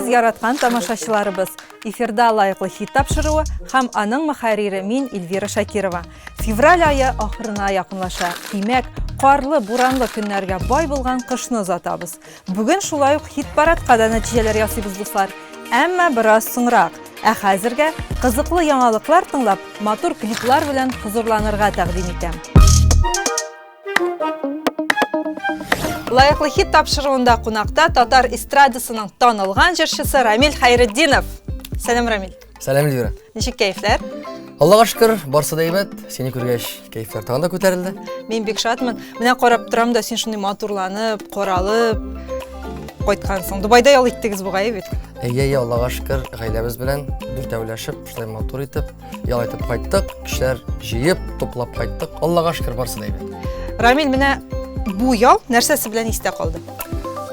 Исәнмесез, яраткан тамашачыларыбыз! Эфирда лаеклы хит тапшыруы һәм аның мөхәррире мин Эльвира Шакирова. Февраль ае ахырына якынлаша. Димәк, карлы, буранлы көннәргә бай булган кышны озатабыз. Бүген шулай ук хит-парадка да нәтиҗәләр ясыйбыз, дуслар. Әмма бераз соңрак. Ә хәзергә кызыклы яңалыклар тыңлап, матур клиплар белән хозурланырга тәкъдим итәм. Лаеклы хит тапшыруында кунакта татар эстрадасының танылган җырчысы Рамил Хәйретдинов. Сәлам, Рамил. Сәлам, Эльвира. Ничек кәефләр? Аллага шөкер, барсы да әйбәт. Сине күргәч, кәефләр тагын да күтәрелде. Мин бик шатмын. Менә карап торам да, син шундый матурланып, каралып кайткансың. Дубайда ял иттегез бугай бит. Әйе, әйе, Аллага шөкер, гаиләбез белән дүртәүләшеп, шулай матур итеп ял итеп кайттык. Кешеләр җыеп, туплап кайттык. Аллага шөкер, барсы да әйбәт. Рамил, менә бу ял нәрсәсе белән истә калды?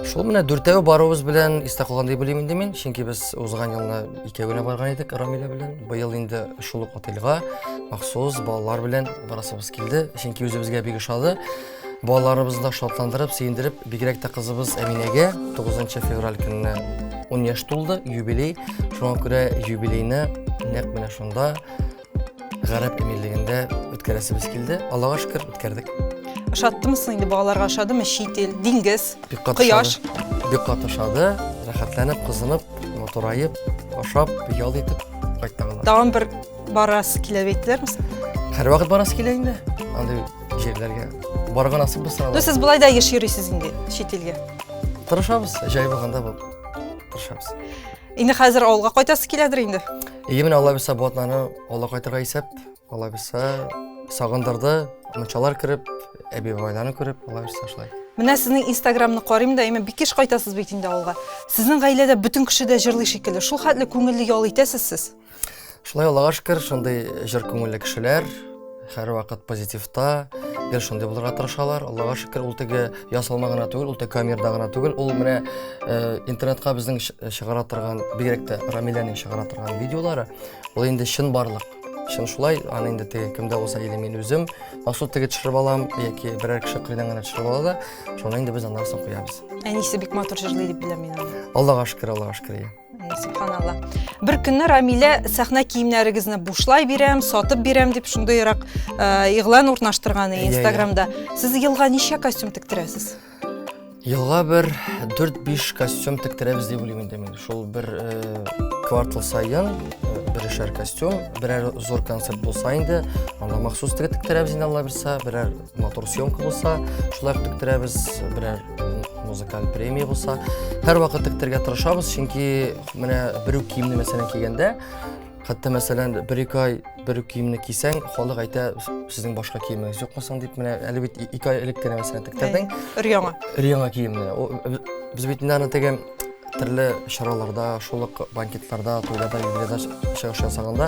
Шул менә дүртәү баруыбыз белән истә калган дип уйлыйм инде мин, чөнки без узган елны икәү генә барган идек Рамилә белән. Быел инде шул ук отельга махсус балалар белән барасыбыз килде, чөнки үзебезгә бик ошады. Балаларыбызны да шатландырып, сөендереп, бигрәк тә кызыбыз Әминәгә 9 февраль көнне 10 яшь тулды, юбилей. Шуңа күрә юбилейны нәкъ менә шунда Гарәп Әмирлегендә үткәрәсебез килде. Аллага шөкер, үткәрдек. Ошаттымы соң инде балаларга ошадымы чит ил, диңгез, Бик каты кояш? ошады. Бик каты ошады. Рәхәтләнеп, кызынып, матураеп, ашап, ял итеп кайттык алар. Тагын бер барасы килә дип әйттеләрме соң? Һәрвакыт барасы килә инде. Андый җирләргә. Барырга насыйп булса. Ну, сез болай да еш йөрисез инде чит илгә. Тырышабыз, җай булганда бу. Тырышабыз. Инде хәзер авылга кайтасы киләдер инде. Әйе, менә Алла бирсә, бу атнаны авылга кайтырга исәп. Алла бирсә, сагындырды, мунчалар кереп, әби-бабайларны күреп, Алла бирсә, шулай. Менә сезнең Инстаграмны карыйм да, әмма бик еш кайтасыз бит инде авылга. Сезнең гаиләдә бөтен кеше дә җырлый шикелле. Шул хәтле күңелле ял итәсез сез. Шулай, Аллага шөкер, шундый җыр күңелле кешеләр, һәрвакыт позитивта, гел шундый булырга тырышалар. Аллага шөкер, ул теге ясалма гына түгел, ул теге камерада гына түгел, ул менә э, интернетка безнең чыгара торган, бигрәк тә Рамиләнең чыгара торган видеолары, ул инде чын барлык. Чын шулай, аны инде теге кемдә булса или мин үзем махсус теге төшереп алам, яки берәр кеше кырыйдан гына төшереп ала да, шуны инде без аннан соң куябыз. Әнисе бик матур җырлый дип беләм мин аны. Аллага шөкер, Аллага шөкер. Иә. Субханалла. Бер көнне Рамилә сәхнә киемнәрегезне бушлай бирәм, сатып бирәм дип шундыйрак э, игълан урнаштырган Инстаграмда. Сез елга ничә костюм тектерәсез? Елга бер 4-5 костюм тектерәбез дип уйлыйм инде мин. Шул бер э, квартал саен э, берешәр костюм, берәр зур концерт булса инде, анда махсус тектерәбез инде Алла бирсә, берәр матур съемка булса, шулай ук тектерәбез, берәр музыкаль премия булса, һәрвакыт тектерергә тырышабыз, чөнки менә бер үк киемне мәсәлән кигәндә, хәтта мәсәлән бер-ике ай бер үк киемне кисәң, халык әйтә, сезнең башка киемегез юкмы соң дип, менә әле бит ике ай элек кенә мәсәлән тектердең. Өр-яңа. Өр-яңа киемне. Без бит инде аны теге төрле чараларда, шул ук банкетларда, туйларда, юбилейда чыгыш ясаганда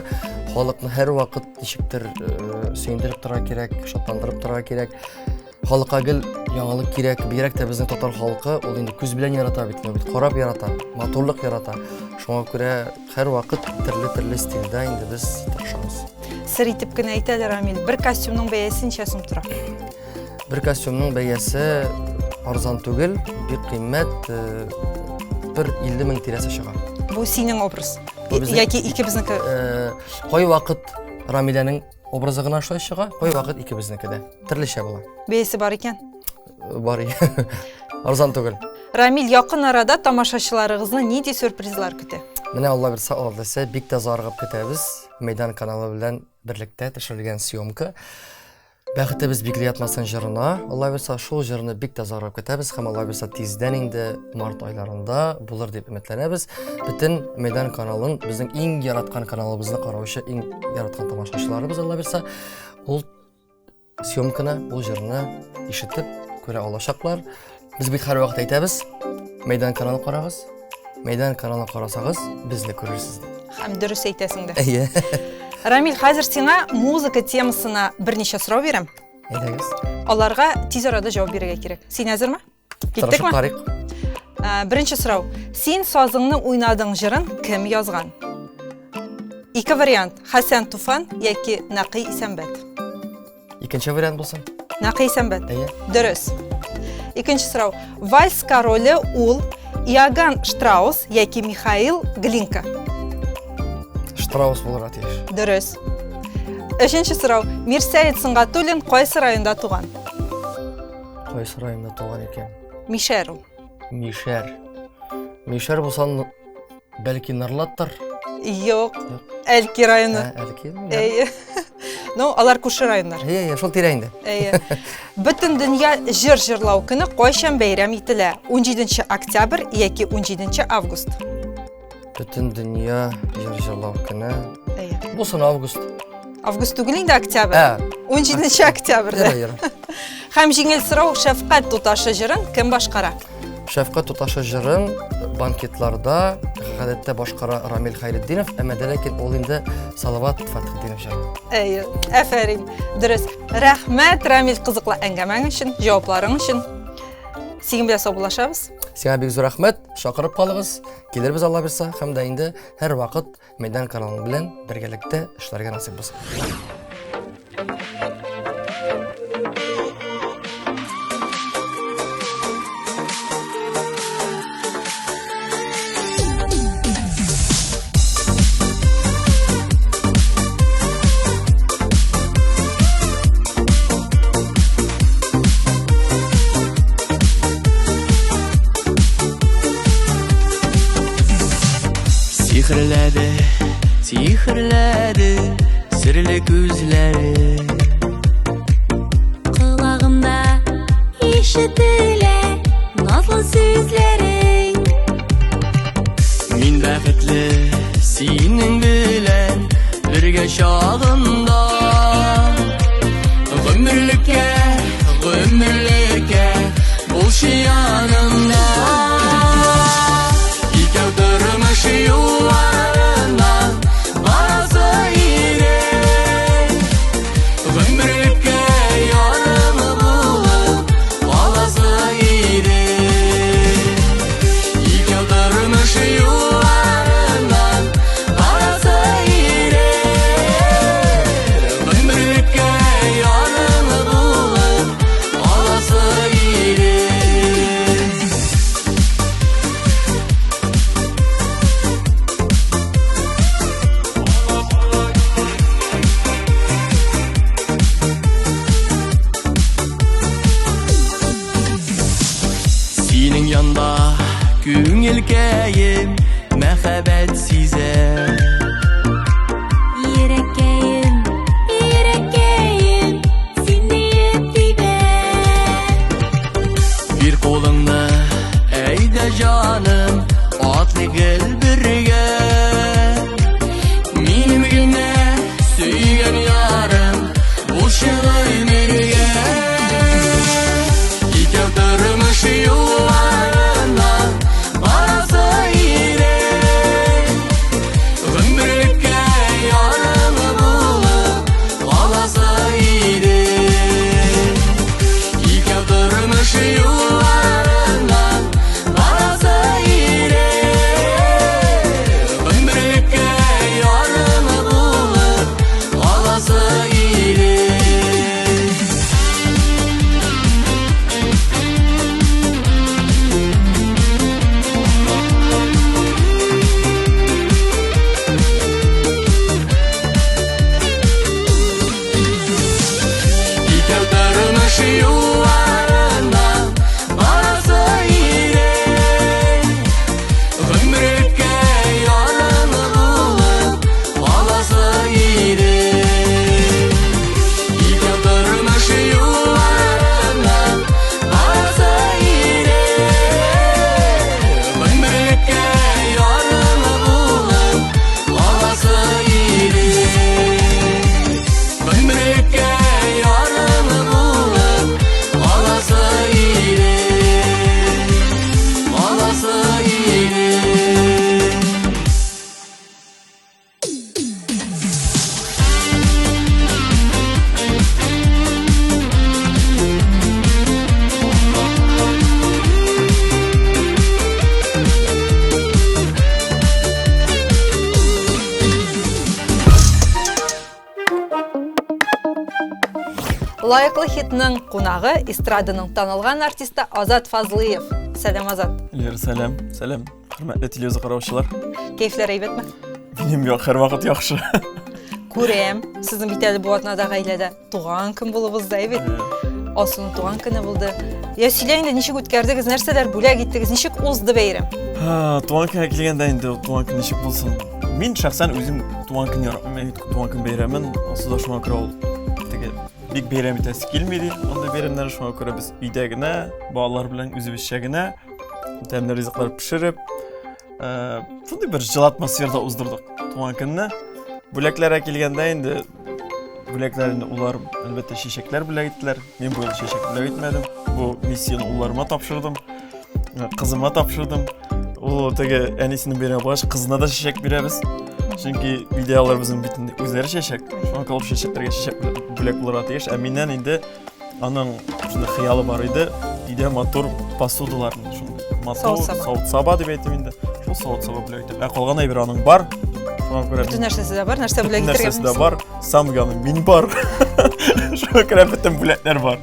халыкны һәрвакыт ничектер э, сөендереп торырга кирәк, шатландырып торырга кирәк. Халыкка гел яңалык кирәк, бигрәк тә безнең татар халкы ул инде күз белән ярата бит, бит карап ярата, матурлык ярата. Шуңа күрә һәрвакыт төрле-төрле стильдә инде без тырышабыз. Сер итеп кенә әйт әле, Рамил, бер костюмның бәясе ничә сум тора? Бер костюмның бәясе арзан түгел, бик кыйммәт, э, бер 50 мең тирәсе чыга. Бу синең образ. Яки икебезнеке? Э, кайвакыт Рамиләнең Образы гына шулай чыга, кайвакыт икебезнеке дә. Төрлечә була. Бәясе бар икән? Бар. Арзан түгел. Рамил, якын арада тамашачыларыгызны нинди сюрпризлар көтә? Менә Алла бирсә, Алла дисә, бик тә зарыгып көтәбез. Мәйдан каналы белән берлектә төшерелгән съемка. Бәхетебез бикле ятмасын җырына, Алла бирсә, шул җырны бик тә зарыгып көтәбез һәм Алла бирсә, тиздән инде март айларында булыр дип өметләнәбез. Бөтен Мәйдан каналын, безнең иң яраткан каналыбызны караучы иң яраткан тамашачыларыбыз Алла бирсә, ул съемканы, ул җырны ишетеп күрә алачаклар. Без бит һәрвакыт әйтәбез, Мәйдан каналын карагыз. Мәйдан каналын карасагыз, безне күрерсез. Һәм дөрес әйтәсең дә. Әйе. Рамил, хәзер сиңа музыка темасына берничә сорау бирәм. Әйдәгез. Аларга тиз арада җавап бирергә кирәк. Син әзерме? Киттекме? Карыйк. Ә, беренче сорау. Син сазыңны уйнадың җырын кем язган? Ике вариант. Хәсән Туфан яки Нәкый Исәнбәт. Икенче вариант булсын. Нәкый Исәнбәт. Әйе. Дөрес. Икенче сорау. Вальс короле ул. Иоганн Штраус яки Михаил Глинка? Штраус булырга тиеш. Дөрес. Өченче сорау. Мирсәет Сөнгатуллин кайсы районда туган? Кайсы районда туган икән? Мишәр ул. Мишәр. Мишәр булса, бәлки Норлаттыр? Юк. Әлки районы. Ә, Әлки. Әйе. Ну, алар күрше районнар. Әйе, әйе, шул тирә инде. Әйе. Бөтен дөнья җыр җырлау көне кайчан бәйрәм ителә? 17 октябрь яки 17 август? Бөтен дөнья җыр җырлау көне. Әйе. Булсын август. Август түгел инде, октябрь. Ә. 17 октябрьдә. Ярый, ярый. Һәм җиңел сорау, Шәфкать туташы җырын кем башкара? Шәфкать туташы җырын банкетларда гадәттә башкара Рамил Хәйретдинов, әмма дә ләкин ул инде Салават Фәтхетдинов җыры. Әйе, афәрин. Дөрес. Рәхмәт, Рамил, кызыклы әңгәмәң өчен, җавапларың өчен. Синең белән саубуллашабыз. Сиңа бик зур рәхмәт. Чакырып калыгыз. Килербез Алла бирса, һәм дә инде һәрвакыт Мәйдан каналы белән бергәлектә эшләргә насыйп булсын. Сихерләде, сихерләде серле күзләре. Колагымда ишетелә назлы сүзләрең. Мин бәхетле синең белән бергә чагымда. Гомерлеккә, гомерлеккә булчы янымда. Икәү тормыш юлларыннан барасы идек. Гомерлеккә ярым булып каласы идек. Икәү тормыш юлларыннан барасы идек. Гомерлеккә ярым булып каласы идек. Синең янда күңелкәем мәхәббәт сизә. Йөрәккәем, йөрәккәем, син диеп тибә. Бир кулыңны, әйдә җаным, атлыйк гел бергә. Минем генә сөйгән ярым, булчы гомергә. Икәү тормыш юлларыннан барасы идек. Гомерлеккә ярым булып каласы идек. Икәү тормыш юлларыннан барасы идек. Гомерлеккә ярым булып каласы идек. Икәү тормыш юлларыннан барасы идек. Гомерлеккә ярым булып каласы идек. Икәү тормыш юлларыннан барасы идек. Гомерлеккә ярым булып каласы идек. Гомерлеккә ярым булып каласы идек. Каласы идек. Лаеклы хитның кунагы эстраданың танылган артисты Азат Фазлыев. Сәлам, Азат. Эльвира, сәлам. Сәлам, хөрмәтле телевизор караучылар. Кәефләр әйбәтме? Минем юк, һәрвакыт яхшы. Күрәм, сезнең бит әле бу атнада гаиләдә туган көн булып узды, әйбәт. Алсуның туган көне булды. Я сөйлә инде, ничек үткәрдегез, нәрсәләр бүләк иттегез, ничек узды бәйрәм? Туган көнгә килгәндә инде туган көн ничек булсын? Мин шәхсән үзем туган көн яратмыйм, туган көн бәйрәмен, Алсу да шуңа күрә ул теге бик бәйрәм итәсе килми ди андый бәйрәмнәр, шуңа күрә без өйдә генә, балалар белән үзебезчә генә тәмле ризыклар пешереп, шундый бер җылы атмосферада уздырдык туган көнне. Бүләкләргә килгәндә инде бүләкләр инде улар әлбәттә чәчәкләр бүләк иттеләр. Мин бу юлы чәчәк бүләк итмәдем. Бу миссияне улларыма тапшырдым. Кызыма тапшырдым. Ул теге әнисенең бәйрәме булгач, кызына да чәчәк бирәбез. Чөнки өйдә алар безнең бит инде үзләре чәчәк. Шуңа күрә ул чәчәкләргә чәчәк бүләк булырга тиеш. Ә миннән инде аның шундый хыялы бар иде. Өйдә матур посудалар, шундый матур савыт-саба дип әйтим инде. Шул савыт-саба бүләк итеп. Ә калган әйбер аның бар. Шуңа күрә бөтен нәрсәсе дә бар, нәрсә бүләк итәргә нәрсәсе дә бар. Сам главный мин бар. Шуңа күрә бөтен бүләкләр бар.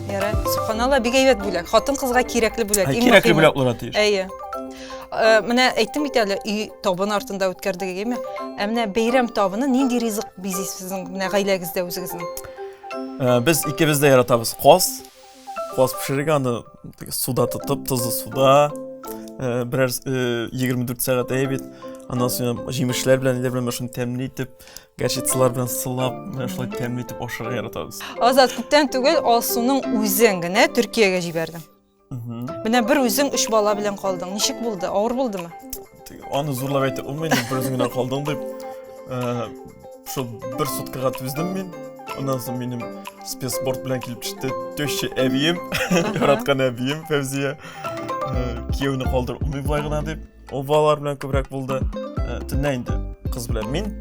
Ярар, субханалла, бик әйбәт бүләк. Хатын-кызга кирәкле бүләк. Кирәкле бүләк булырга тиеш. Әйе. Э, менә әйттем бит әле, өй табын артында үткәрдек, әйеме? Ә менә бәйрәм табыны нинди ризык бизи сезнең менә гаиләгездә үзегезнең? Э, без икебез дә яратабыз каз. Каз пешерергә аны суда тотып, тозлы суда э, берәр 24 сәгать әйе бит. Аннан соң җимешләр белән, ниләр белән шуны тәмле итеп, горчицалар белән сылап, менә шулай тәмле итеп ашарга яратабыз. Азат, күптән түгел Алсуның үзен генә Төркиягә җибәрдең. Менә бер үзең өч бала белән калдың. Ничек булды? Авыр булдымы? Аны зурлап әйтеп булмый инде, бер үзең генә калдың дип. Э, шул бер суткага түздем мин. Аннан соң минем спецборд белән килеп төште теща әбием, яраткан әбием Фәүзия. Э, кияүне калдырып булмый болай гына дип. Ул балалар белән күбрәк булды. Э, төнлә инде кыз белән мин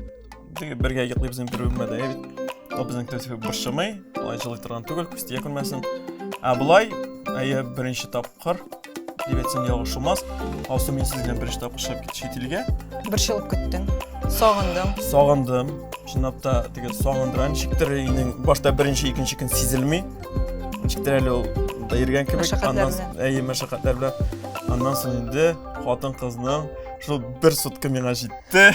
теге бергә йоклыйбыз инде бер бүлмәдә, әйе бит. Ул безнең төсе борчымый, алай җылый торган түгел, күз тия күрмәсен. Ә болай, әйе, беренче тапкыр дип әйтсәм ялгыш булмас. Алсу мин сез белән беренче тапкыр чыгып китте чит илгә. Борчылып көттең. Сагындың. Сагындым. Чынлап та теге сагындыра ничектер инең башта беренче, икенче көн сизелми. Ничектер әле ул да йөргән кебек. Мәшәкатьләр белән. Әйе, мәшәкатьләр белән. Аннан соң инде хатын-кызның шул бер сутка миңа җитте.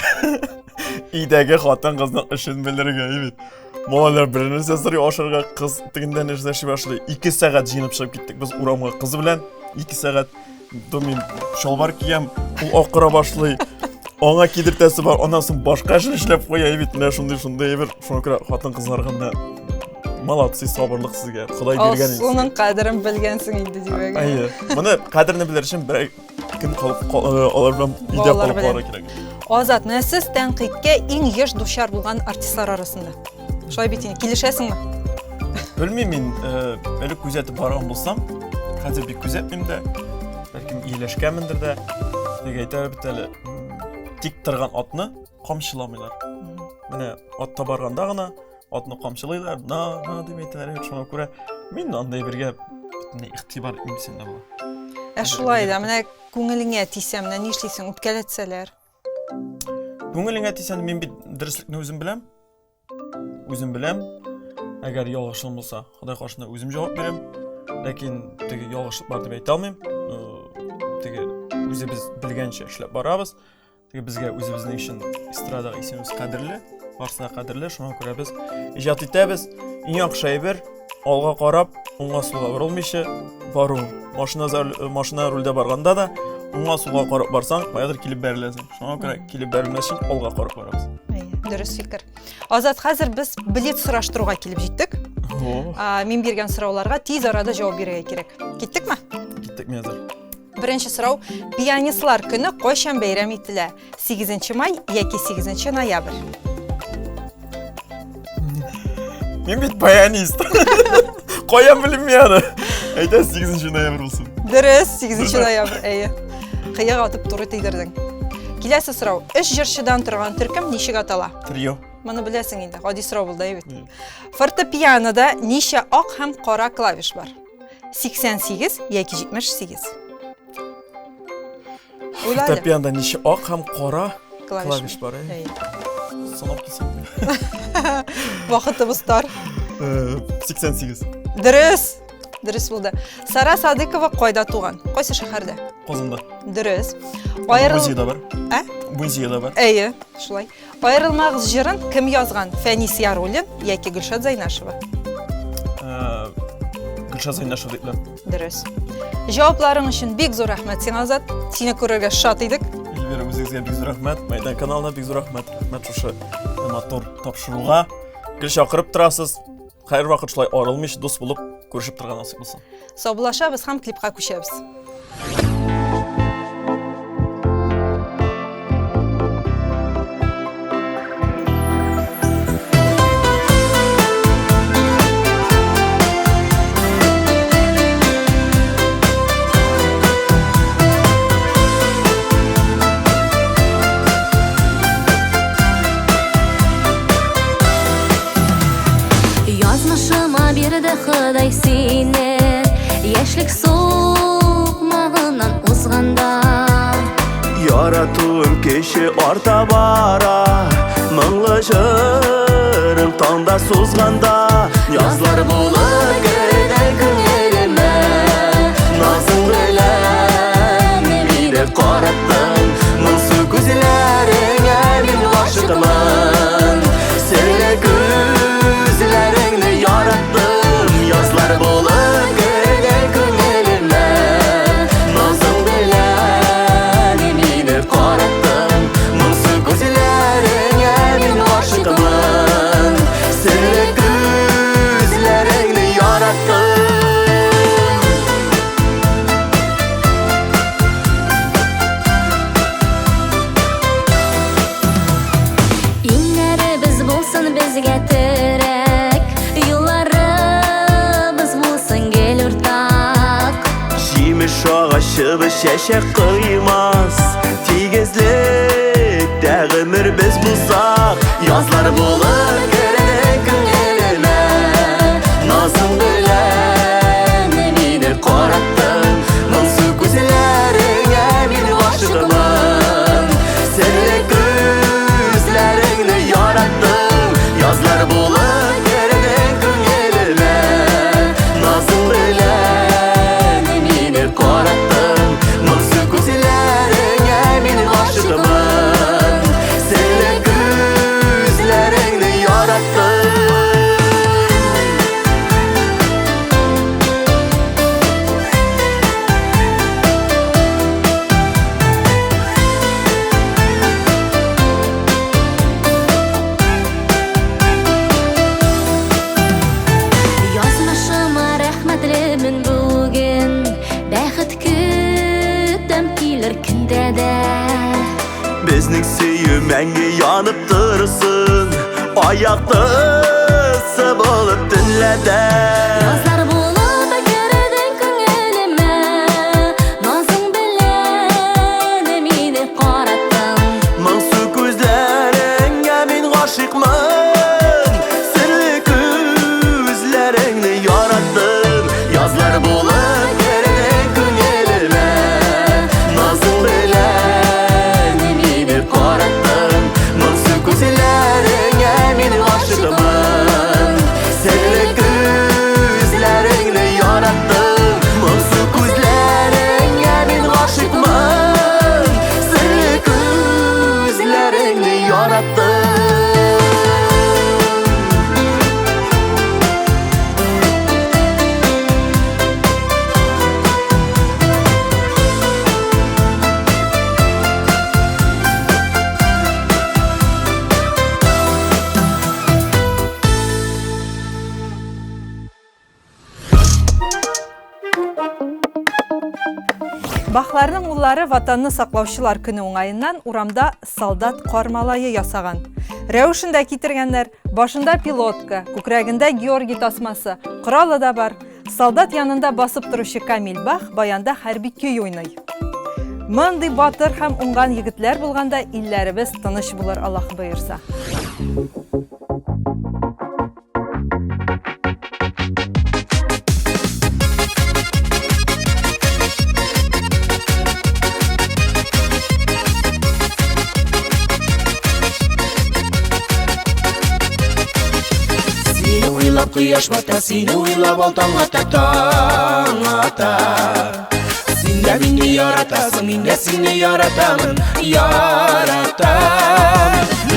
Өйдәге хатын-кызның эшен белергә бит. Малайлар бер нәрсә сорый ашарга, кыз тегендә нәрсә эшли башлый. 2 сәгать җыенып чыгып киттек без урамга кыз белән. 2 сәгать. То мин чалбар киям, ул акыра башлый. Аңа кидертәсе бар, аннан соң башка эшен эшләп куя бит. Менә шундый-шундый әйбер. Шуңа күрә хатын-кызларга менә молодцы, сабырлык сезгә. Ходай биргән. Алсуның кадерен белгәнсең инде димәк. Әйе. Моны кадерне белер өчен бер көн калып э, алар белән өйдә калып калырга кирәк. Азат, менә сез тәнкыйтькә иң еш дучар булган артистлар арасында. Шулай бит инде, килешәсеңме? Белмим мин, э, әле күзәтеп барган булсам, хәзер бик күзәтмим дә, бәлкем ияләшкәнмендер дә. Теге әйтәләр бит әле, тик торган атны камчыламыйлар. Менә атта барганда гына атны камчылыйлар, на, на дип әйтәләр. Шуңа күрә мин андай бергә бөтенләй игътибар итмим дисәм дә була. Ә шулай да, менә күңелеңә тисә, менә нишлисең, үпкәләтсәләр? Күңелеңә тисә, мин бит дөреслекне үзем беләм. Үзем беләм. Әгәр ялгышым булса, Ходай каршында үзем җавап бирәм. Ләкин теге ялгышлык бар дип әйтә алмыйм. Теге үзебез белгәнчә эшләп барабыз. Теге безгә үзебезнең өчен эстрадага исемебез кадерле, барысы да кадерле, шуңа күрә без иҗат итәбез. Иң яхшы әйбер алга карап, уңга сулга борылмыйча бару. Машина э, машина рульдә барганда да уңга сулга карап барсаң, каядыр килеп бәреләсең. Шуңа күрә килеп бәрелмәс өчен алга карап барабыз. Дөрес фикер. Азат, хәзер без билет сораштыруга килеп җиттек. Мин биргән сорауларга тиз арада җавап бирергә кирәк. Киттекме? Киттек, мин әзер. Беренче сорау. Пианистлар көне кайчан бәйрәм ителә? 8 май яки 8 ноябрь? Мин бит баянист. Каян белим мин аны? Әйтә 8 ноябрь булсын. Дөрес, 8 ноябрь, әйе. Кыяк атып туры тидердең. Киләсе сорау. Өч җырчыдан торган төркем ничек атала? Трио. Моны беләсең инде, гади сорау булды, әйе бит. Фортепианода ничә ак һәм кара клавиш бар? 88 яки 78. Уйла әле. Фортепианода ничә ак һәм кара клавиш бар, әй? Санап килсәм. Вакытыбыз тар. 88. Дөрес. Дөрес булды. Сара Садыкова кайда туган? Кайсы шәһәрдә? Казанда. Дөрес. Аерыл... Музейда бар. Ә? Музейда бар. Әйе, шулай. Аерылмагыз җырын кем язган? Фәнис Яруллин яки Гөлшат Зайнашева? Э, Гөлшат Зайнашева дип беләм. Дөрес. Җавапларың өчен бик зур рәхмәт сиңа, Азат. Сине күрергә шат идек. Эльвира, үзегезгә бик зур рәхмәт. Мәйдан каналына бик зур рәхмәт. Рәхмәт шушы матур тапшыруга. Гел чакырып торасыз. Һәрвакыт шулай арылмыйча дус булып күрешеп торган насыйп булсын. Саубуллашабыз һәм клипка күчәбез. Язмышыма бирде Ходай сине Яшьлек сукмагыннан узганда Яратуым кеше арта бара Моңлы җырым таңда сузганда Язлар булып керде күңелемә Назың белән мине караттың Моңсу күзләреңә мин гашыйкмын Серле күзләреңне яраттым Язлар булып керде күңелемә Назың белән мине караттың Моңсу күзләреңә мин гашыйкмын Серле күзләреңне яраттым. Иңнәребез булсын безгә терәк, юлларыбыз булсын гел уртак. Җимеш агачыбыз чәчәк коймас, тигезлектә гомер без булсак, язлар булып керде күңелемә, назың белән мине караттың, моңсу күзләреңә мин гашыйкмын, серле күзләреңне яраттым, язлар булып керде күңелемә, назың белән мине караттың, моңсу күзләреңә мин гашыйкмын, серле күзләреңне яраттым. Язмышыма рәхмәтлемен бүген, бәхет көтәм килер көндә дә. Безнең сөю мәңге янып торсын, аяктысы булып төнлә дә. Язлар булып кердең күңелемә, назың белән мине караттың. Моңсу күзләреңә мин гашыйкмын, серле күзләреңне яраттым. Язлар булып кердең күңелемә, назың белән мине караттың. Моңсу күзләреңә мин гашыйкмын, серле күзләреңне яраттым. Моңсу күзләреңә мин гашыйкмын, серле күзләреңне яраттым. Бахларның уллары Ватанны саклаучылар көне уңаеннан урамда солдат кар малае ясаган. Рәвешен дә китергәннәр, башында пилотка, күкрәгендә Георгий тасмасы, коралы да бар. Солдат янында басып торучы Камил Бах баянда хәрби көй уйный. Мондый батыр һәм уңган егетләр булганда илләребез тыныч булыр, Аллаһ боерса. Сине уйлап Кояш бата, сине уйлап ал таң ата, таң ата. Син дә мине яратасың, мин дә сине яратамын, яратам.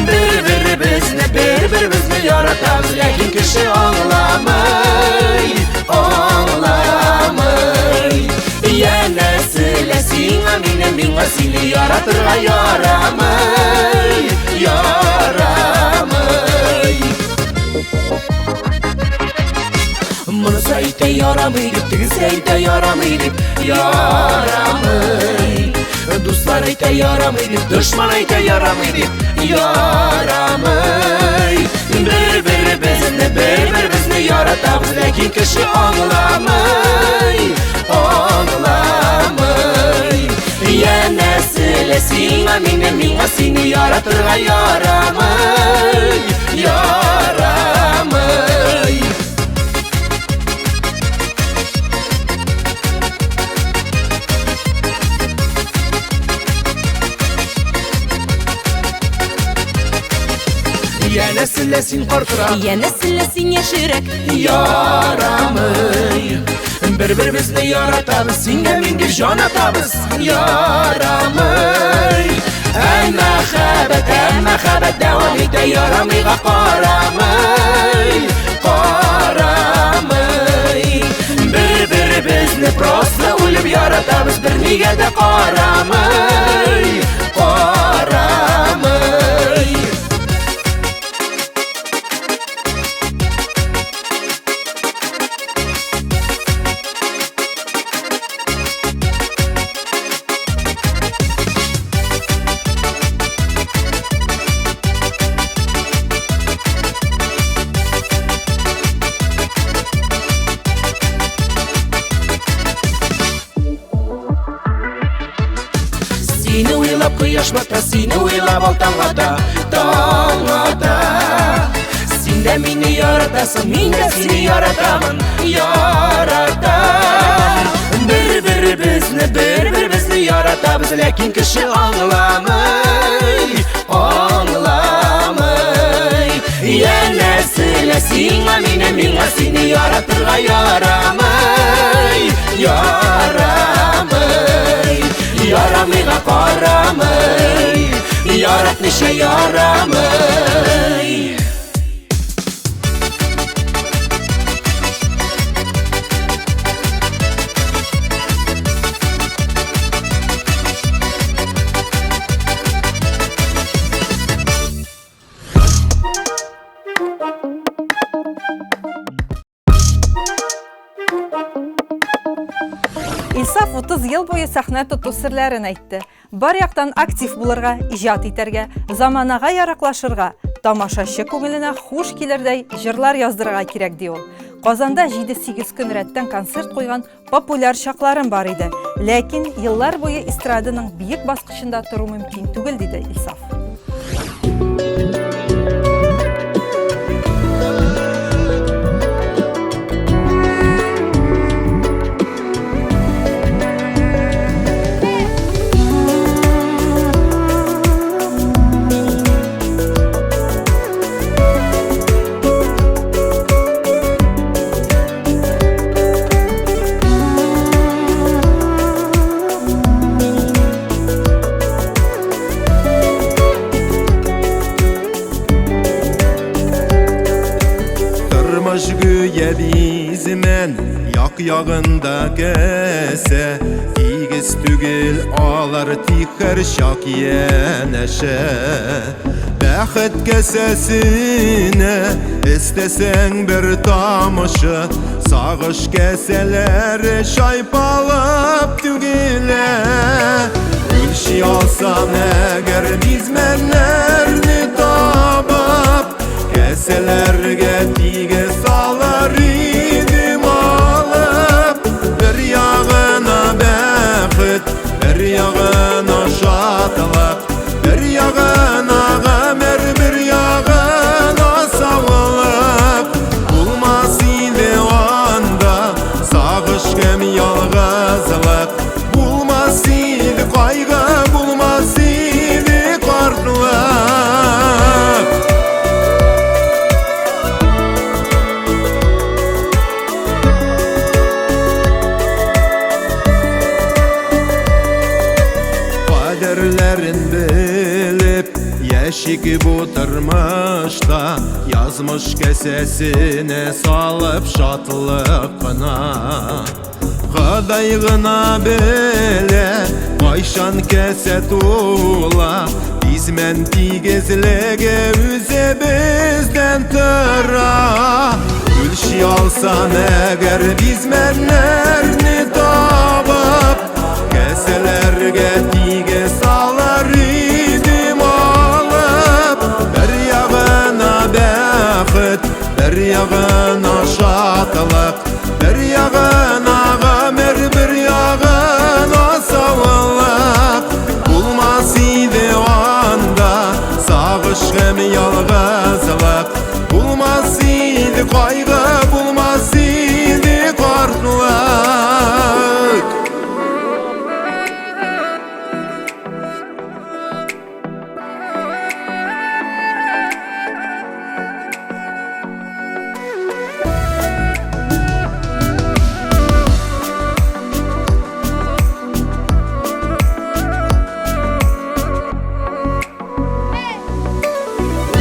Бер-беребезне, бер-беребезне яратабыз, ләкин кеше аңламый, аңламый. Янәсе лә сиңа мине, миңа сине яратырга ярамый, ярамый. Монысы әйтә ярамый дип, тегесе әйтә ярамый дип, ярамый. Дуслар әйтә ярамый дип, дошман әйтә ярамый дип, ярамый. Бер-беребезне, бер-беребезне яратабыз, ләкин кеше аңламый, аңламый. Янәсе лә сиңа мине, миңа сине яратырга ярамый, ярамый. Янәсе лә син картрак, Янәсе лә син яшьрәк. Ярамый. Бер-беребезне яратабыз, син дә мин дип җан атабыз, ярамый. Ә мәхәббәт, ә мәхәббәт дәвам итә, ярамыйга карамый, карамый. Бер-беребезне просто үлеп яратабыз, бернигә дә карамый, карамый. Сине уйлап кояш бата, сине уйлап ал таң ата, таң ата. Син дә мине яратасың, мин дә сине яратамын, яратам. Бер-беребезне, бер-беребезне яратабыз, ләкин кеше аңламый, аңламый. Янәсе лә сиңа мине, миңа сине яратырга ярамый, ярамый. Ярамыйга карамый, яратмыйча ярамый. Илсаф 30 ел буе сәхнә тоту серләрен әйтте. Бар яктан актив булырга, иҗат итәргә, заманага яраклашырга, тамашачы күңеленә хуш килердәй җырлар яздырырга кирәк, ди ул. Казанда 7-8 көн рәттән концерт куйган популяр чакларым бар иде. Ләкин еллар буе эстраданың биек баскычында тору мөмкин түгел, диде Илсаф. Тормыш гүя бизмән, як-ягында кәсә, тигез түгел алар тик һәрчак янәшә. Бәхет кәсәсенә өстәсәң бер тамчы, сагыш кәсәләре чайпалып түгелә. Үлчи алсам әгәр бизмәннәрне табып, кәсәләргә тигез салыр идем алып. Бер ягына бәхет, бер ягына шатлык, бер ягына гомер, бер ягына саулык. Булмас иде анда сагыш һәм ялгызлык, булмас иде кайгы, булмас иде картлык. Яшик бу тормышта, язмыш кәсәсенә салып шатлык кына. Ходай гына белә, кайчан кәсә тула, Бизмән тигезлеге үзе бездән тора. Үлчи алсам әгәр бизмәннәрне табып, Кәсәләргә тигез салыр идем алып. Бер ягына бәхет, бер ягына шатлык, бер ягына гомер, бер ягына саулык. Булмас иде анда сагыш һәм ялгызлык, Булмас иде кайгы, булмас иде картлык.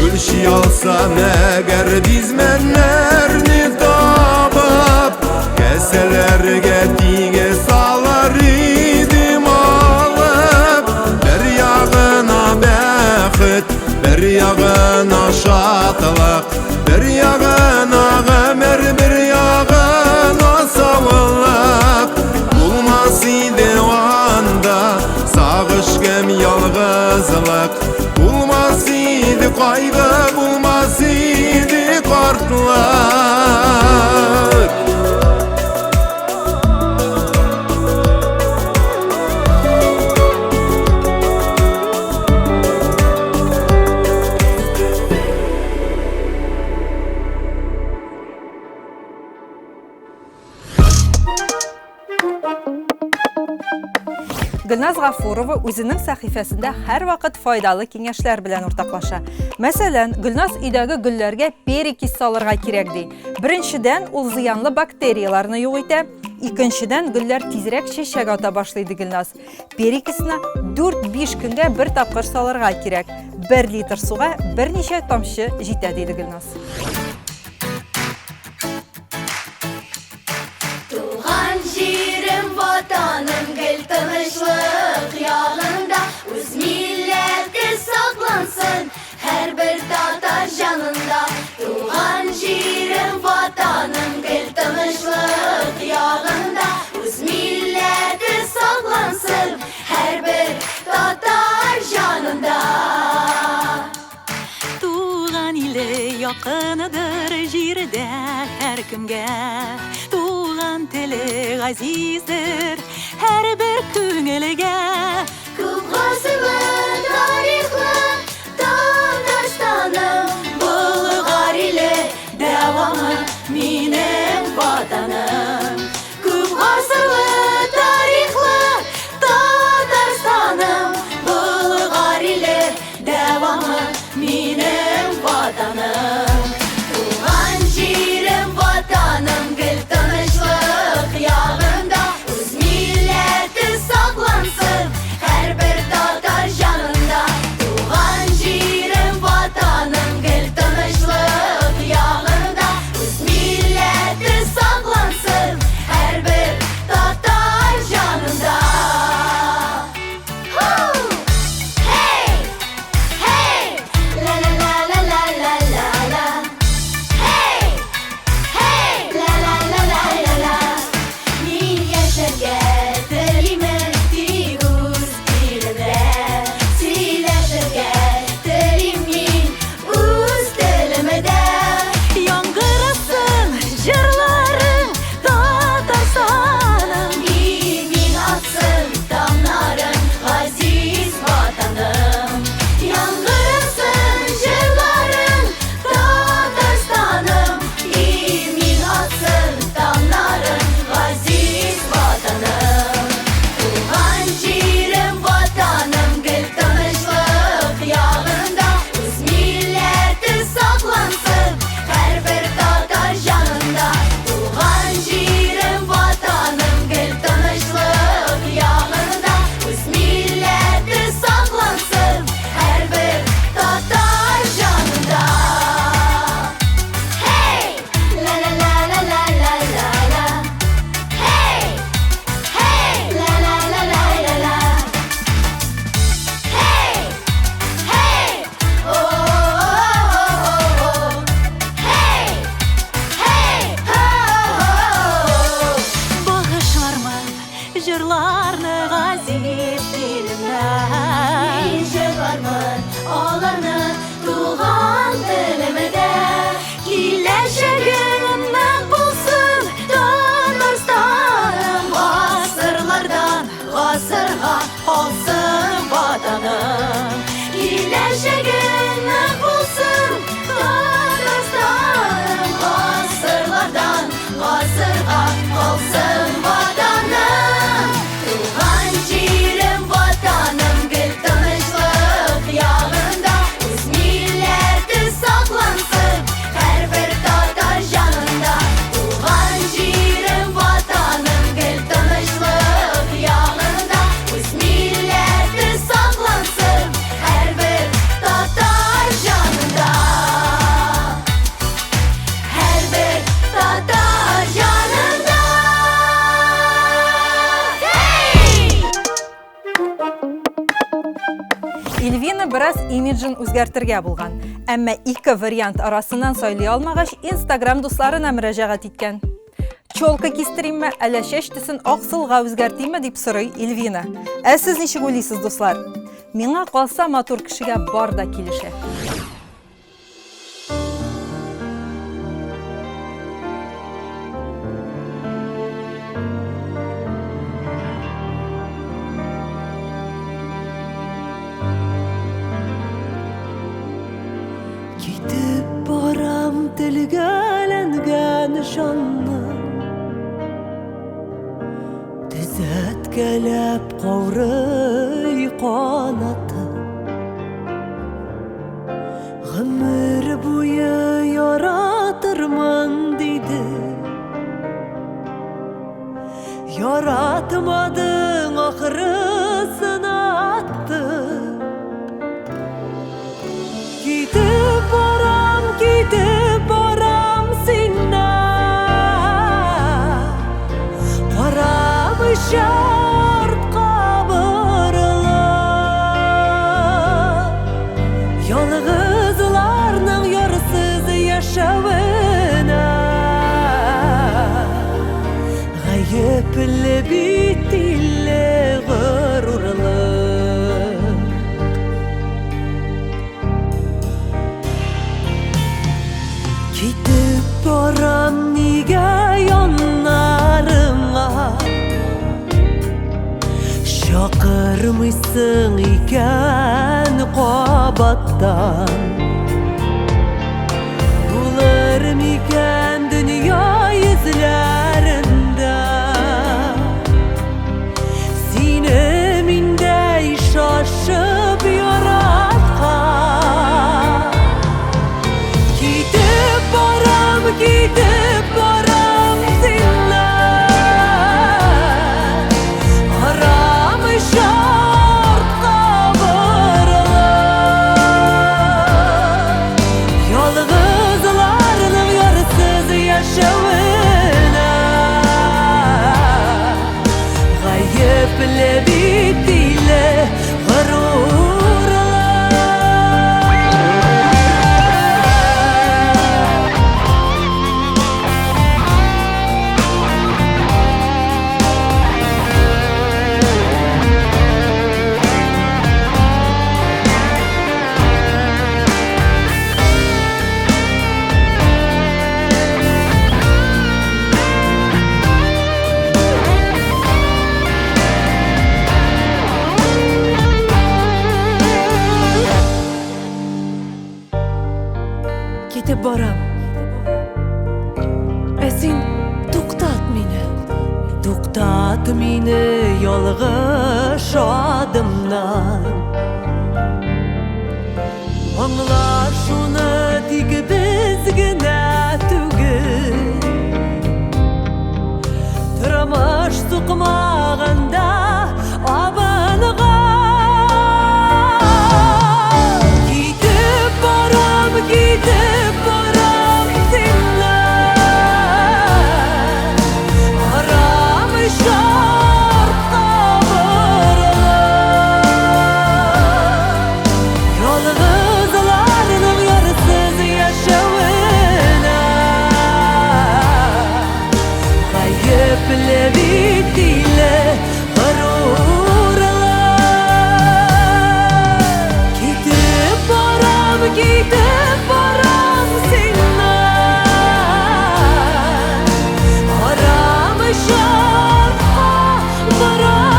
Үлчи алсам әгәр бизмәннәрне табып, Кәсәләргә тигез салыр идем алып. Бер ягына бәхет, бер ягына шатлык, Бер ягына гомер, бер ягына саулык. Булмас иде анда сагыш һәм ялгызлык, Булмас иде кайгы, булмас иде картлык. Гөлназ Гафурова үзенең сәхифәсендә һәрвакыт файдалы киңәшләр белән уртаклаша. Мәсәлән, Гөлназ өйдәге гөлләргә перекись салырга кирәк ди. Беренчедән, ул зыянлы бактерияләрне юк итә. Икенчедән, гөлләр тизрәк чәчәк ата башлый ди Гөлназ. Перекисны 4-5 көнгә бер тапкыр салырга кирәк. 1 литр суга берничә тамчы җитә, диде Гөлназ. Туган җирем, ватаным гел тынычлык ягында, Үз милләте саклансын һәрбер татар җанында. Туган җирем, ватаным гел тынычлык ягында, Үз милләте саклансын һәрбер татар җанында. Туган иле якыныдыр җирдә һәркемгә. Туган теле газиздер һәрбер күңелгә. Күп гасырлы тарихлы Татарстаным, Болгар иле дәвамы минем ватаным. Күп гасырлы тарихлы Татарстаным, Болгар иле дәвамы минем ватаным. Туган җирем, ватаным гел тынычлык ягында, Үз милләте саклансын һәрбер татар җанында. Туган җирем, ватаным гел тынычлык ягында, Үз бераз имиджын үзгәртергә булган. Әмма ике вариант арасыннан сайлый алмагач, Инстаграм дусларына мөрәҗәгать иткән. Челка кистеримме, әллә чәч төсен аксылга үзгәртимме, дип сорый Эльвина. Ә сез ничек уйлыйсыз, дуслар? Миңа калса, матур кешегә бар да килешә. Китеп барам телгәләнгән җанны Төзәткәләп каурый канаты Гомер буе яратырмын диде Яратмадың ахры сынатты Китеп барам, китеп барам синнән Карамыйча артка борылып Ялгызларның ярсыз яшәвенә Гаепле бит илле горурлык. Китеп барам нигә яннарыңа Чакырмыйсың икән кабаттан Булыр микән дөнья йөзләрендә Сине миндәй шашып яраткан Китеп барам, китеп барам синнән Карамыйча артка борылып Ялгызларның ярсыз яшәвенә Гаепле бит иле горурлык. Китеп барам. Ә син туктат мине. Туктат мине ялгыш адымнан. Аңла шуны тик без генә түгел. Тормыш сукмагында абынган. Китеп барам, китеп барам синнән. Карамыйча артка борылып. Ялгызларның ярсыз яшәвенә Гаепле бит иле горурлык. Китеп барам, китеп барам синнән. Карамыйча артка борылып.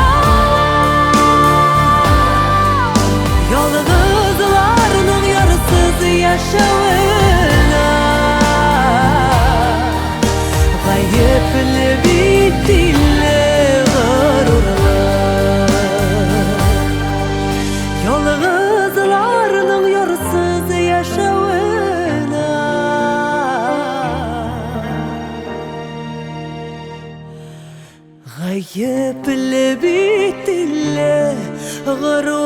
Ялгызларның ярсыз яшәвенә Гаепле бит илле горурлык. Ялгызларның ярсыз яшәвенә Гаепле бит илле горурлык.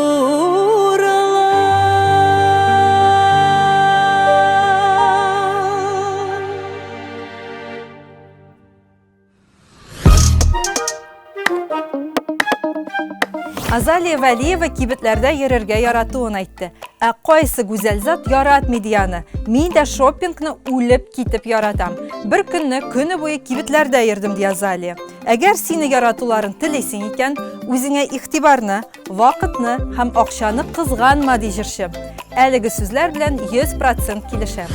Азалия Вәлиева кибетләрдә йөрергә яратуын әйтте. Ә кайсы гүзәл зат яратмый ди аны? Мин дә шоппингны үлеп китеп яратам. Бер көнне көне буе кибетләрдә йөрдем, ди Азалия. Әгәр сине яратуларын телисең икән, үзеңә игътибарны, вакытны һәм акчаны кызганма, ди җырчы. Әлеге сүзләр белән 100% килешәм.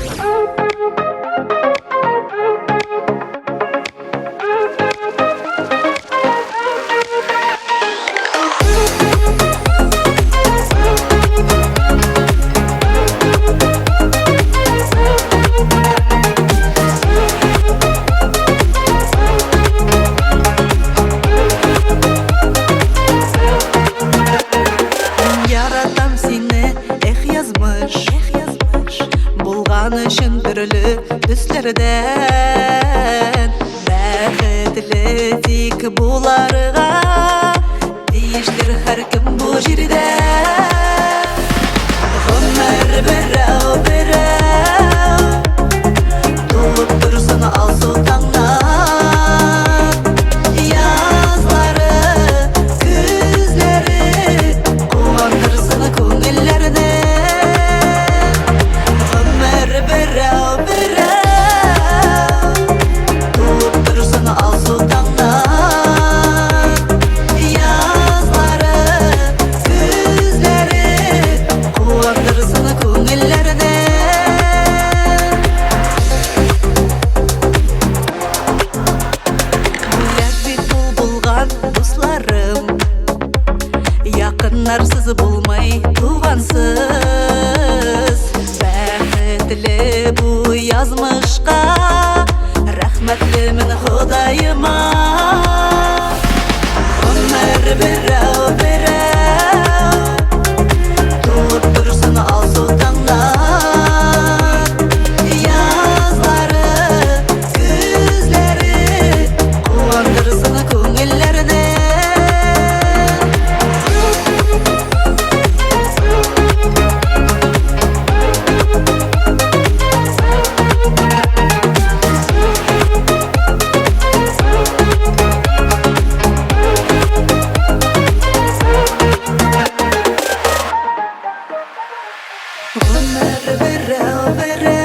Яратам сине, эх язмыш, эх язмыш. Булган өчен төрле төсләрдән Бәхетле тик буларга Тиештер һәркем бу җирдә Гомер берәү берәү Туып торсын алсу таңнар Язлары, көзләре Куандырсын күңелләрне Гомер берәү берәү Туып торсын алсу таңнар Язлары, көзләре Куандырсын күңелләрне Бүләк бит ул булган дусларым Якыннарсыз булмый тугансыз Бәхетле бу язмышка Рәхмәтлемен Ходаема Гомер берәү берәү Туып торсын алсу таңнар Язлары, көзләре Куандырсын күңелләрне Гомер берәү берәү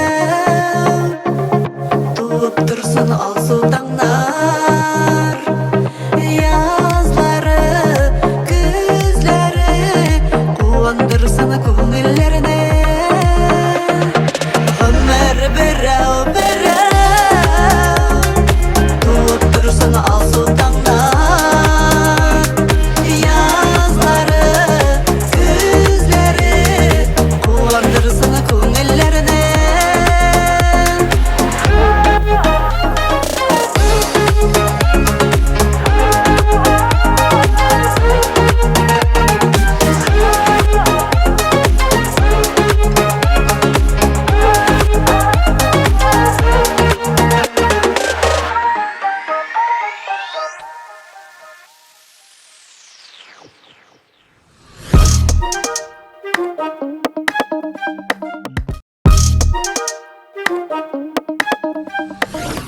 Туып торсын алсу таңнар Язлары, көзләре Куандырсын күңелләрне Гомер берәү берәү Туып торсын алсу таңнар Язлары, көзләре Куандырсын күңелләрне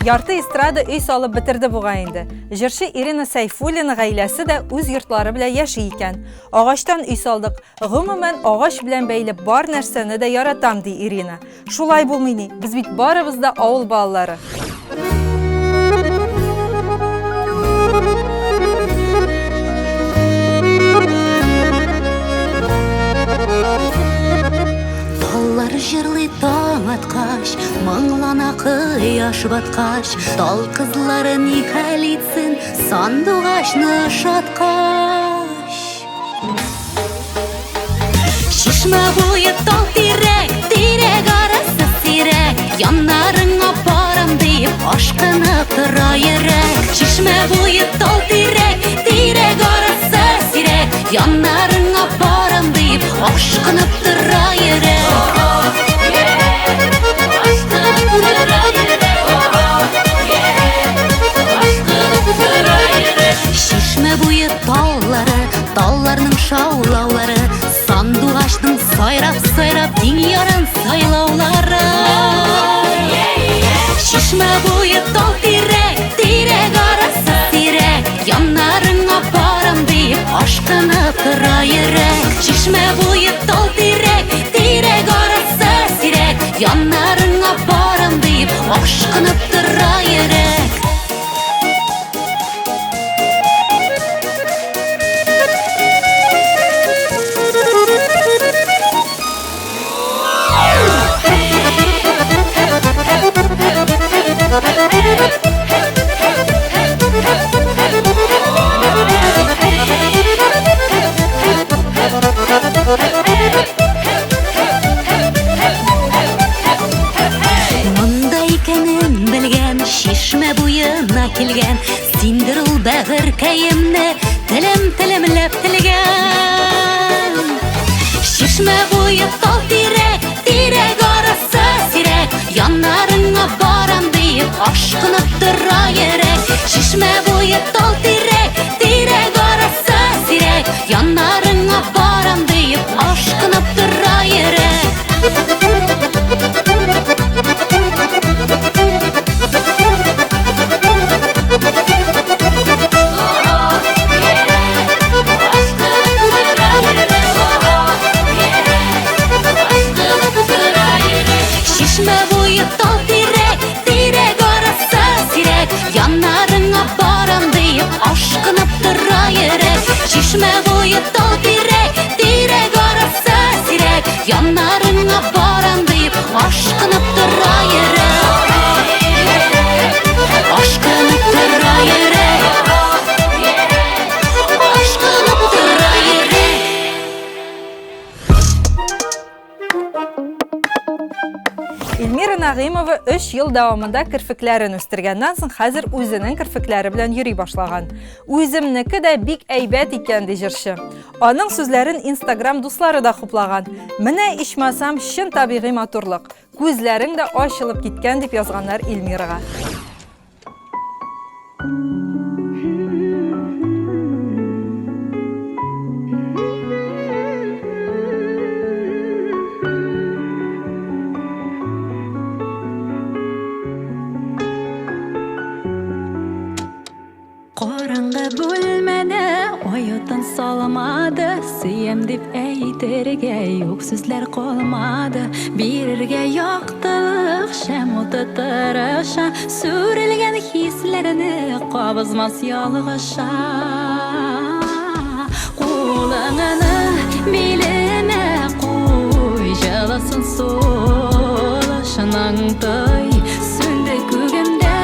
Ярты эстрада өй салып бетерде бугай инде. Җырчы Ирина Сәйфуллина гаиләсе дә үз йортлары белән яши икән. Агачтан өй салдык. Гомумән, агач белән бәйле бар нәрсәне дә яратам, ди Ирина. Шулай булмый ни, без бит барыбыз да авыл балалары. Таллар җырлый таң аткач, моңлана кояш баткач, тал кызлары ни хәл итсен, сандугачны ошаткач. Чишмә буе тал тирәк, тирәк арасы сирәк, яннарыңа барам диеп ашкынып тора йөрәк. Чишмә буе тал тирәк, тирәк арасы сирәк, яннарыңа барам диеп ашкынып тора йөрәк. Чишмә буе таллары, талларның шаулаулары, сандугачның сайрап-сайрап тиң ярын сайлаулары. Чишмә буе тал тирәк, тирәк арасы сирәк, яннарыңа барам диеп ашкынып тора. килгән. Синдер ул бәгырькәемне телем-телемләп телгән. Чишмә буе тал тирәк, тирәк арасы сирәк. Яннарыңа барам диеп ашкынып тора йөрәк. Чишмә буе тал тирәк, тирәк арасы сирәк. Яннарыңа барам диеп ашкынып тора йөрәк. Чишмә буе тал тирәк, тирәк арасы сирәк. Яннарыңа барам диеп ашкынып тора йөрәк. Чишмә буе тал тирәк, тирәк арасы сирәк. Яннарыңа барам диеп ашкынып тора йөрәк. Ашкынып тора йөрәк. Ашкынып тора йөрәк. Эльмира Нәгыймова 3 ел дәвамында керфекләрен үстергәннән соң хәзер үзенең керфекләре белән йөри башлаган. Үземнеке дә бик әйбәт икән, ди җырчы. Аның сүзләрен Инстаграм дуслары да хуплаган. Менә ичмасам чын табигый матурлык. Күзләрең дә ачылып киткән, дип язганнар Эльмирага. Караңгы бүлмәдә оятын салмады, сөям дип әйтергә юк сүзләр калмады. Бирергә яктылык шәм уты тырыша, сүрелгән хисләрне кабызмас ялгыша. Кулыңны билемә куй, җылысын сулышының той. Сүнде күгемдә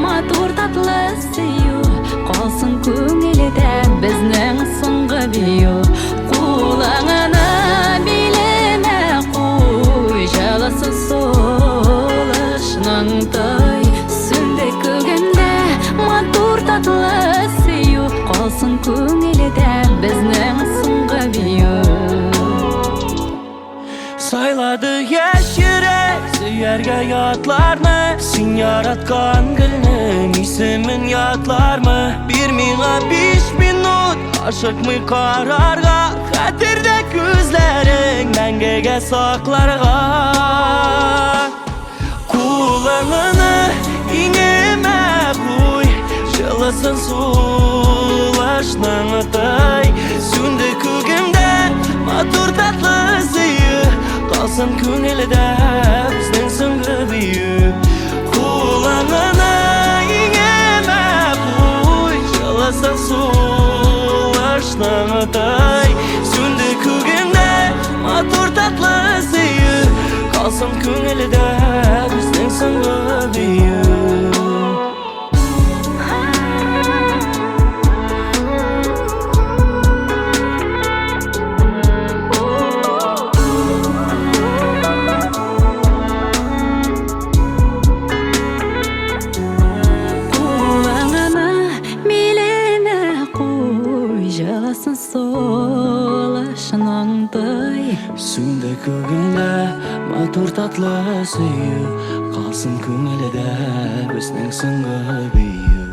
матур татлы сөю, калсын күңелдә безнең соңгы бию. Кулыңны билемә куй, җылысын сулышының той. Сүнде күгемдә матур татлы сөю, калсын күңелдә безнең соңгы бию. Сайлады яшь йөрәк сөяргә ятлармы? Син яраткан гөлнең исемен ятлармы? Бир миңа 5 минут, ашыкмый карарга, хәтердә күзләрең мәңгегә сакларга. Кулыңны иңемә куй, җылысын сулышның тай. Сүнде күгемдә матур татлы сөю, калсын күңелдә безнең соңгы бию. Кулыңны иңемә куй, җылысын сулышның тай. Сүнде күгемдә матур татлы сөю, калсын күңелдә безнең соңгы бию. Кулыңны билемә куй, җылысын сулышының той. Сүнде күгемдә матур татлы сөю, калсын күңелдә безнең соңгы бию.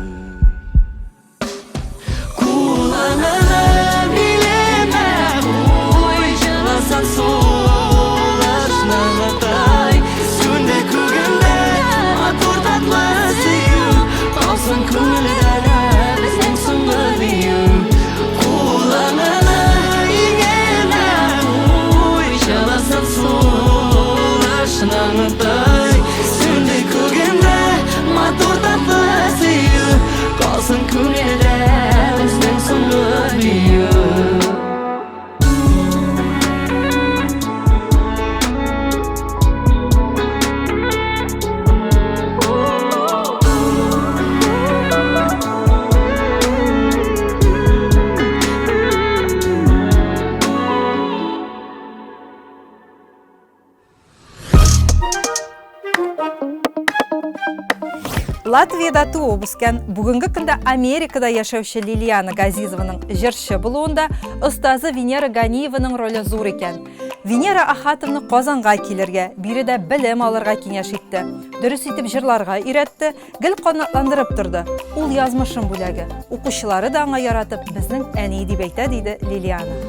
Кулыңны билемә куй, җылысын сулышның тай. Сүнде күгемдә матур татлы сөю, калсын күңелдә безнең соңгы бию. Кулыңны иңемә куй, җылысын сулышның тай. Сүнде күгемдә матур татлы сөю, Латвиядә туып үскән, бүгенге көндә Америкада яшәүче Лилиана Газизованың җырчы булуында остазы Венера Ганиеваның роле зур икән. Венера Ахатовна Казанга килергә, биредә белем алырга киңәш итте. Дөрес итеп җырларга өйрәтте, гел канатландырып торды. Ул язмышым бүләге. Укучылары да аңа яратып, безнең әни дип әйтә, диде Лилиана.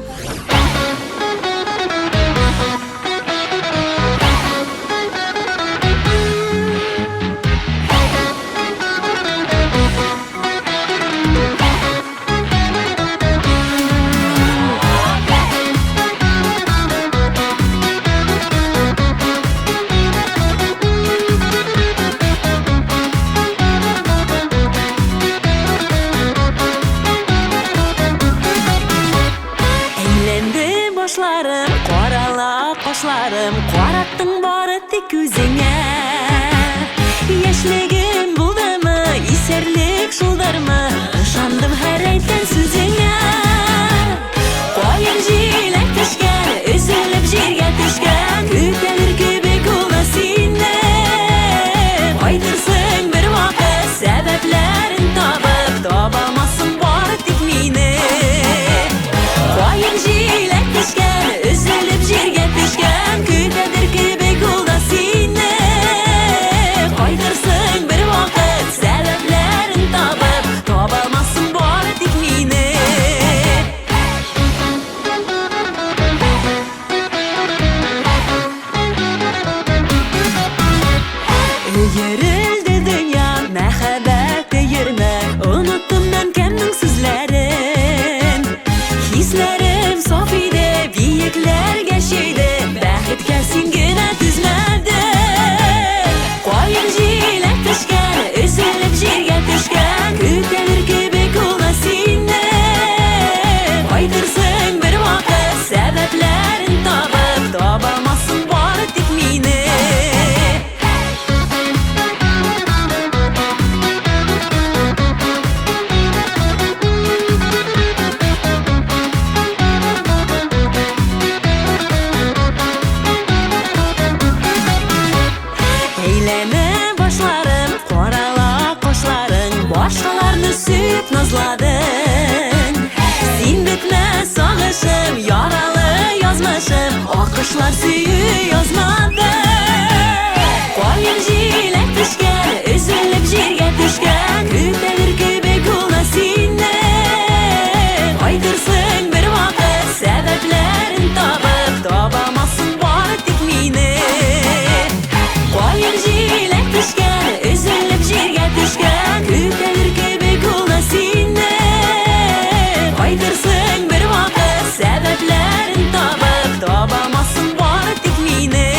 Әйләнде башларым, карала кашларым, Караттың бары тик үзеңә. Яшьлегем булдымы, исәрлек шулдырмы, Ышандым һәр әйткән сүзеңә. Каен җиләк төшкән, өзелеп җиргә төшкән, Көтәлер кебек ул да сине. Кайтырсың бер вакыт, сәбәпләрен табып, Табалмассың бары тик мине. Каен җиләк төшкән, өзелеп җиргә төшкән, Көтәдер кебек ул да сине. Кайтырсың бер вакыт, сәбәпләрен табып, Табалмассың бары тик мине. Өерелде дөнья, мәхәббәт өермә, Оныттым әнкәмнең сүзләрен. Хисләрем саф иде, биекләргә чөйде, Бәхеткә син генә түзмәдең. Каен җиләк төшкән, өзелеп җиргә төшкән, Көтәлер кебек ул да сине. Кайтырсың бер вакыт, сәбәпләрен табып, Табалмассың бары тик мине. Әйләнә башларым, карала кашларың, Башкаларны сөеп назладың. Син бетмәс сагышым, яралы язмышым, Акышлар сөю язмады. Каен җиләк төшкән, өзелеп җиргә төшкән, Көтәлер кебек ул да сине. Кайтырсың бер вакыт, сәбәпләрен табып, Табалмассың бары тик мине. Каен җиләк төшкән, өзелеп җиргә төшкән, Көтәлер кебек ул да сине. Кайтырсың бер вакыт, сәбәпләрен табып, Табалмассың бары тик мине.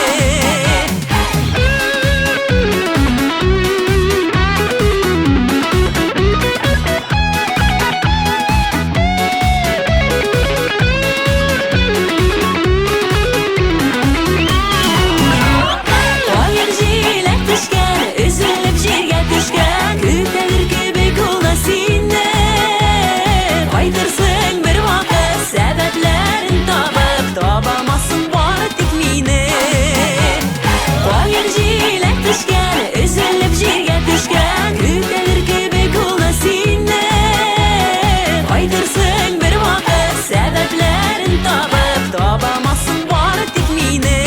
Каен җиләк төшкән, өзелеп җиргә төшкән, Көтәлер кебек ул да сине. Кайтырсың бер вакыт, сәбәпләрен табып, Табалмассың бары тик мине. Каен җиләк төшкән, өзелеп җиргә төшкән, Көтәлер кебек ул да сине. Кайтырсың бер вакыт, сәбәпләрен табып, Табалмассың бары тик мине.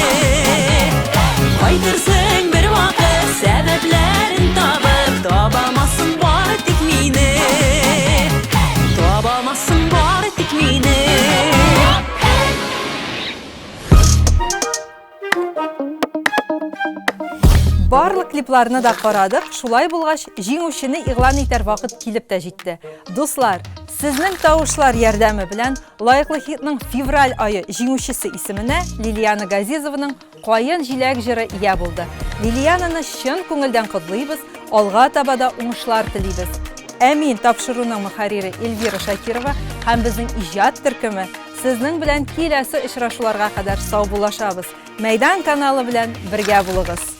Кайтырсың бер вакыт, сәбәпләрен табып, Табалмассың бары тик мине. Табалмассың бары тик мине. Барлык клипларны да карадык, шулай булгач, җиңүчене игълан итәр вакыт килеп тә җитте. Дуслар, сезнең тавышлар ярдәме белән лаеклы хитның февраль ае җиңүчесе исеменә Лилиана Газизованың Каен җиләк җыры ия булды. Лилиананы чын күңелдән котлыйбыз, алга таба да уңышлар телибез. Ә мин тапшыруның мөхәррире Эльвира Шакирова һәм безнең иҗат төркеме сезнең белән киләсе очрашуларга кадәр саубуллашабыз. Мәйдан каналы белән бергә булыгыз.